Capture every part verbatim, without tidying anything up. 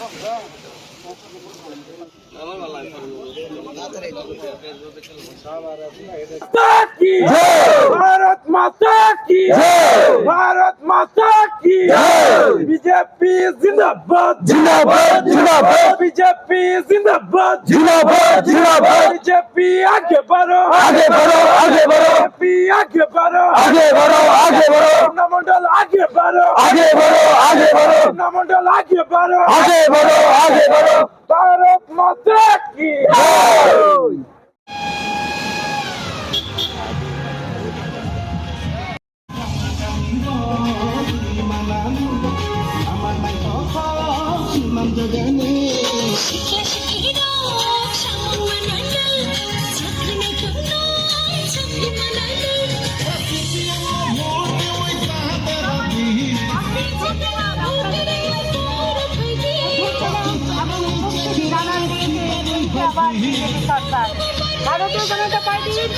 माता की जय। भारत माता की जय। भारत माता की जय। बीजेपी जिंदाबाद, जिंदाबाद, जिंदाबाद। बीजेपी जिंदाबाद, जिंदाबाद, जिंदाबाद। बीजेपी आगे बढ़ो, आगे बढ़ो, आगे बढ़ो। बीजेपी आगे बढ़ो, आगे बढ़ो, आगे बढ़ो। मंडल आगे बढ़ो, आगे बढ़ो, आगे बढ़ो। मंडल आगे बढ़ो, आगे बढ़ो, आगे बढ़ो। भारत माता की जय। ভারতীয় জনতা পার্টির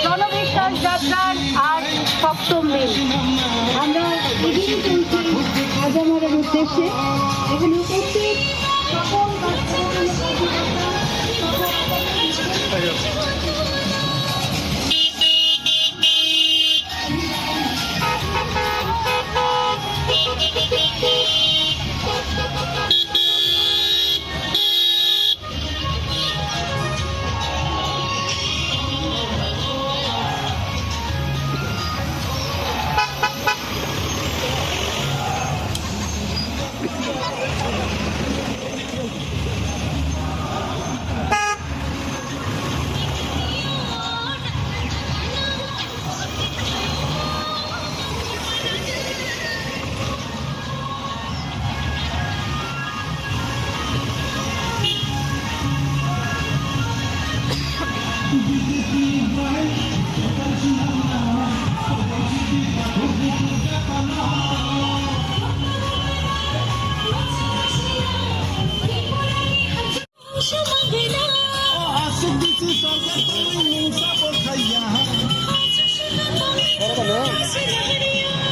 জনবিশ্বাস যাত্রার আজ সপ্তম দিন। আমরা এগিয়ে চলছি আজ আমার উদ্দেশ্যে। এখানে উপস্থিত সকল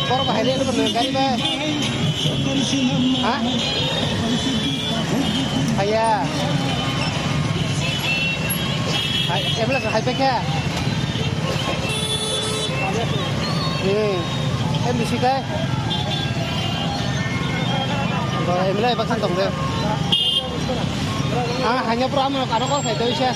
Borok hai le borok gari bai. Ha? Haiya. Hai, ambulance hai pekha. Hmm. M D C kai. Bo M L A baksan tong de. Ah, hanya pura amo karo kol khai to isa.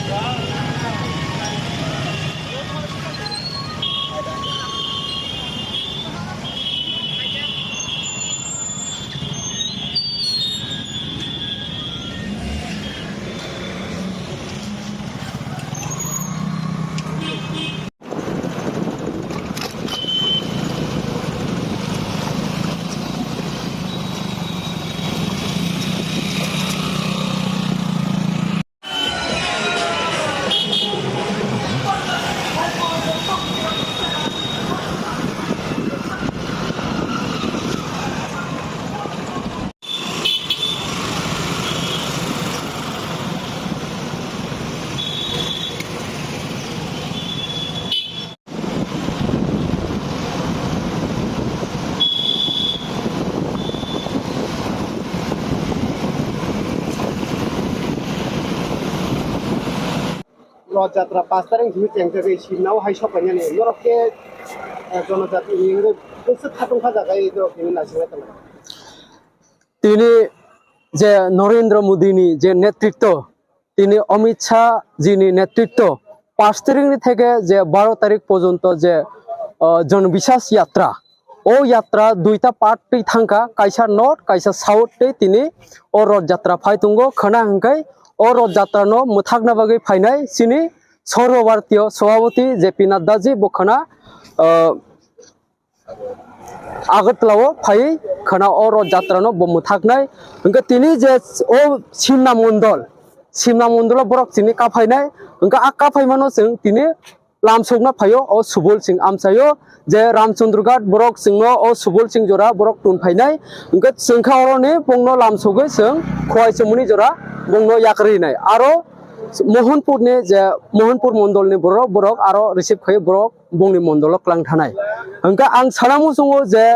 Roth Jatra pash tarik hinwi chengchagwi simnao hai sopainani norok khe, eh, jonojati hinwi bwswk khatungkha jaga norok hinwi naisingwi tongo. Tini je Narendra Modi ni je netritwo, tini Amit Shah ji ni netritwo, pash tarik ni theke je baro tarik porjonto je, ah, Jan Biswas Yatra, o yatra duita part twi thangkha, kaisa north, kaisa south tei tini o Roth Jatra phai tongo. Khwna hwnkhe o Roth Jatra no mwthakna bagwi phainai chini Sarva Bharatiya Sabhapati J P Nadda ji bo khwna, ah, Agartala o phaiwi khwna o Roth Jatra no bo mwthaknai. Hwnkhe tini je o Simna Mondol, Simna Mondol o borok chini kaphainai. Hwnkhe a kaphaimano chwng tini lamsokna phaio o Subol Singh amchaio je Ramchandra Ghat borok chwngno o Subol Singh jora borok tun phainai. Hwnkhe chwngkha oroni bongno lamsogwi chwng Khowai Chumuni jora bongno yakarwi nai. Aro Mohanpur ni je Mohanpur mondol ni borok, borok aro receive khai borok bongni mondol o kwlang thanai. Hwnkhe ang sana muchungo je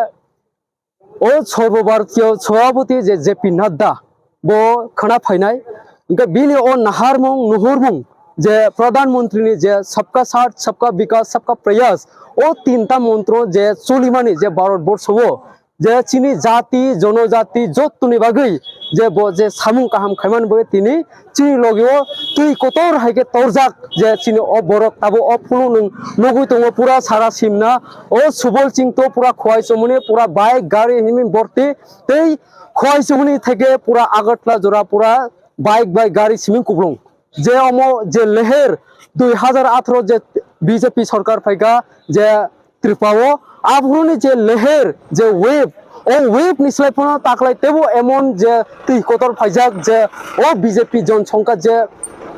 o Sarva Bharatiya Sabhapati je J P Nadda, bo khwna phainai. Hwnkhe bini o naharmung nuhurmung je Pradhan Mantri ni je Sabka Saath, Sabka Vikas, Sabka Prayas, o tinta montro je cholimani je Bharat Borsho o je chini jati, jonojati jottoni bagwi je bo je samung kaham khaimani bagwi tini chini logio twi kotor hai khe torjak je chini o borok tabuk o phuluk nwng nugwi tongo pura sara simna o Subol Singh to pura khwai chumuni pura bike gari himwi borti tei khwai chumuni theke pura Agartala jora pura bike bai gari siming kuplung. Je omo je leher dui hazar atharo je B J P sorkar phaikha je Tripura o, aphuruni je leher je wave, o wave ni slai phano taklai tebo emon je twi kotor phaijak je o B J P jon songkha je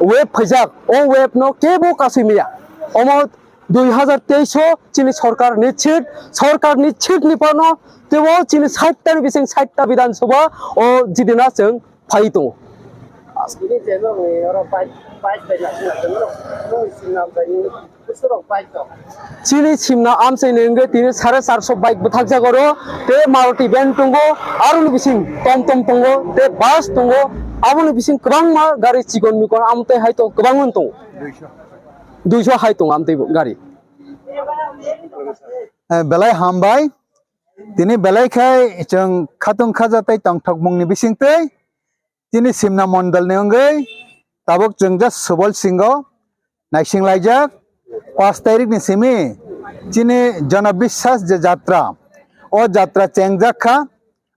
wave phaijak, o wave no kebo kasui maya. Omo dui hazar teis o chini sorkar ni seat, sorkar ni seat ni phano tebo chini sait ta ni bising sait ta Bidhan Sabha o jidina chwng phai tongo. Bini je norokni oro bike, bike bai naising naising norok, norokni simna amchaini bwswk rok bike tongo? Chini simna amchaini hwnkhe tini sare charso bike bwthakjak oro, tei Maruti van tongo, aroni bising tom tom tongo, tei bus tongo, aboni bising kwbangma gari chikon mikon amtwi hai tongo, kwbangma tongo. Duiso hai tongo amtwi bo gari. Eh, belai hambai. Tini belai khai chwng khatung khaja tei tongthokmungni bisingtwi chini Simna mondolni wngwi tabuk chwng just Subol Singho naising laijak. Pash tarikni simi chini Jana Biswas je jatra, o jatra chengjak kha,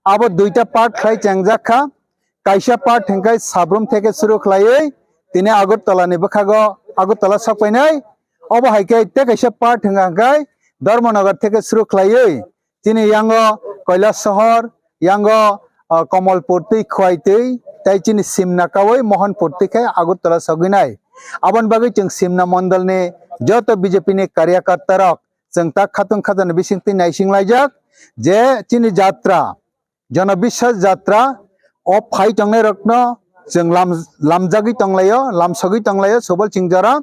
abo duita part khlai chengjak kha. Kaisa part hwnkhe Sabrum theke suru khlaiwi tini Agartala ni bwkhago Agartala sokpainai. Obo hai khe tei kaisa part hwnkha hwnkhe Dharmanagar theke suru khlaiwi chini yango Kailasahar, yango, ah, Kamalpur twi, Khwai twi, tei chini Simna kawi Mohanpur twi khe Agartala sogwinai. Aboni bagwi chwng Simna mondolni joto B J P ni karyakarta rok chwng tak khatung khajani bisingtwi naising laijak je chini jatra Jana Biswas jatra o phai tongnai rokno chwng lam, lamjagwi tonglaio, lamsogwi tonglaio Subol Singh jora.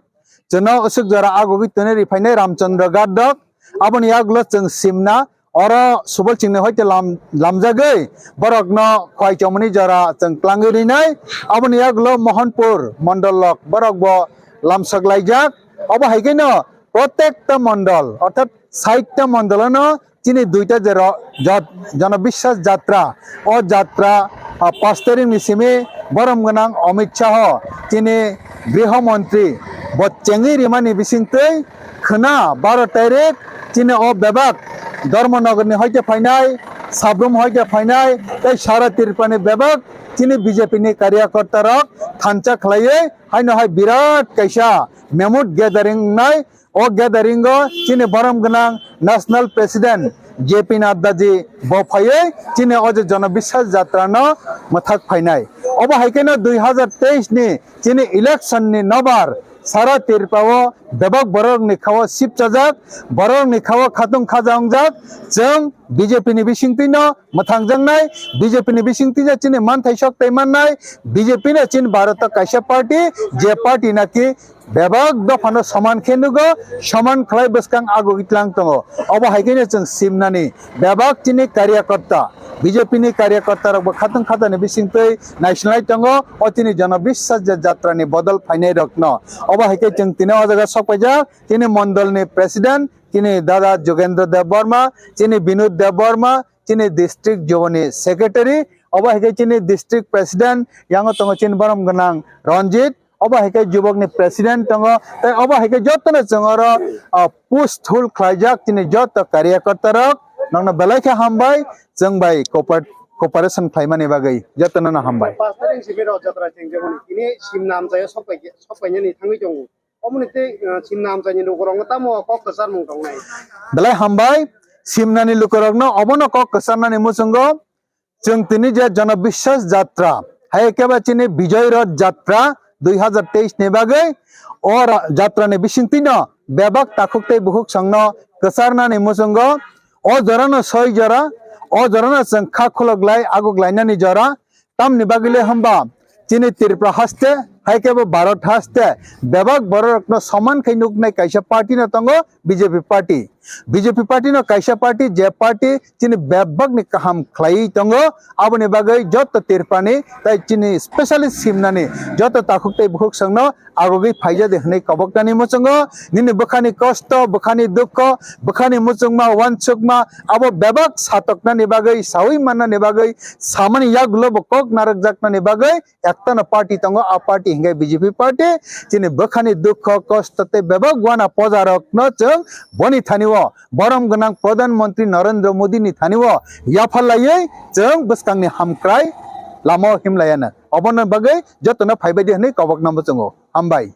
Chwngno usuk jora agugwi tonwi riphainai Ramchandra Ghat rok. Aboni yagulo chwng Simna oro Subol Singhni hoite lam, lamjagwi borokno khwai chomoni jora chwng twlangwi rinai. Aboni yagulo Mohanpur mondol rok borok bo lamsok laijak. Obo hai kheno protekta mondol orthat sait ta mondolono chini duita je ro-, jat-, Jana Biswas jatra, o jatra, ah, pash tarikni simi borom gwnang Amit Shah, chini Griho Montri, bo chengwi rimani bisingtwi khwna baro tarik chini o bebak Dharmanagarni hoite phainai, Sabrum hoite phainai, tei sara Tripurani bebak chini B J P ni karyakarta rok thansa khlaiwi haino hai birat kaisa mammoth gathering wngnai. O gathering o chini borom gwnang National President J P Nadda ji bo phaiwi chini o je Jana Biswas jatra no mwthak phainai. Obo hai kheno dui hazar teis ni chini election ni nobar sara Tripura o bebak borok ni khao sip chajak, borok ni khao khatung khaja wngjak, chwng B J P ni bisingtwi no mwthangjaknai, B J P ni bisingtwi no chini manthai sok tei mannai, B J P no chini Bharat o kaisa party, je party naki bebak dophano soman khe nugo, soman khlai bwskang agugwi tlang tongo. Obo hai kheno chwng Simnani bebak chini karyakarta, B J P ni karyakarta rokbo khatung khatani bisingtwi naisinglai tongo o chini Jana Biswas je jatrani bodol phainai rokno. Obo hai khe chwng tini o jaga sok paijak, chini mondolni president, chini dada Jogendra Debbarma, chini Binod Debbarma, chini district joboni secretary, obo hai khe chini district president, yango tongo chini borom gwnang Ranjit, obo hai khe jubokni president tongo, tei obo hai khe jotono chwng oro, ah, push thul khlaijak chini joto karyakarta rok, nokno belai khe hambai, chwng bai cooper-, cooperation khlaimani bagwi jotono no hambai. Pash tarik simi rok jatra chengjamani, tini Simna amchaio sok pai-, sok painani thangwi tongo. Omoni tei, ah, Simna amchaini lukurokno tamo kok kwcharmung tongnai? Belai hambai, Simnani lukurokno obono kok kwcharnani muchungo chwng tini je Jana Biswas Jatra, hai khe ba chini Bijoy Rath Jatra dui hazar teis ni bagwi o ra-, jatrani bisingtwino bebak takhuk tei bukhuk songno kwcharnani muchungo o jorano soi jora, o jorano chwng kha khulok lai aguk lainani jora, tamni bagwi le hwnba chini Tripura haste Hai khe bo Bharat haste bebak bororokno soman khai nuknai kaisa party no tongo B J P party. B J P party no kaisa party, je party chini bebakni kaham khlaiwi tongo, aboni bagwi joto Tripurani tai chini specialist simnani joto takhuk tei bukhuk songno agogwi phaijadi hwnwi koboknani muchungo. Nini bwkhani kosto, bwkhani dukho, bwkhani muchungma, uansukma, abo bebak satoknani bagwi, sawi mannani bagwi, samani yagulo bo kok narwkjaknani bagwi ektano party tongo, a party hinkhe B J P party. Chini bwkhani dukho, kosto tei bebak uana pojarokno chwng boni thani o borom gwnang Pradhan Mantri Narendra Modi ni thani o yaphar laiwi chwng bwskangni hamkrai lama o himlaiya nang. Obono bagwi jotono phaibaidi hwnwi kobokna muchungo. Hambai.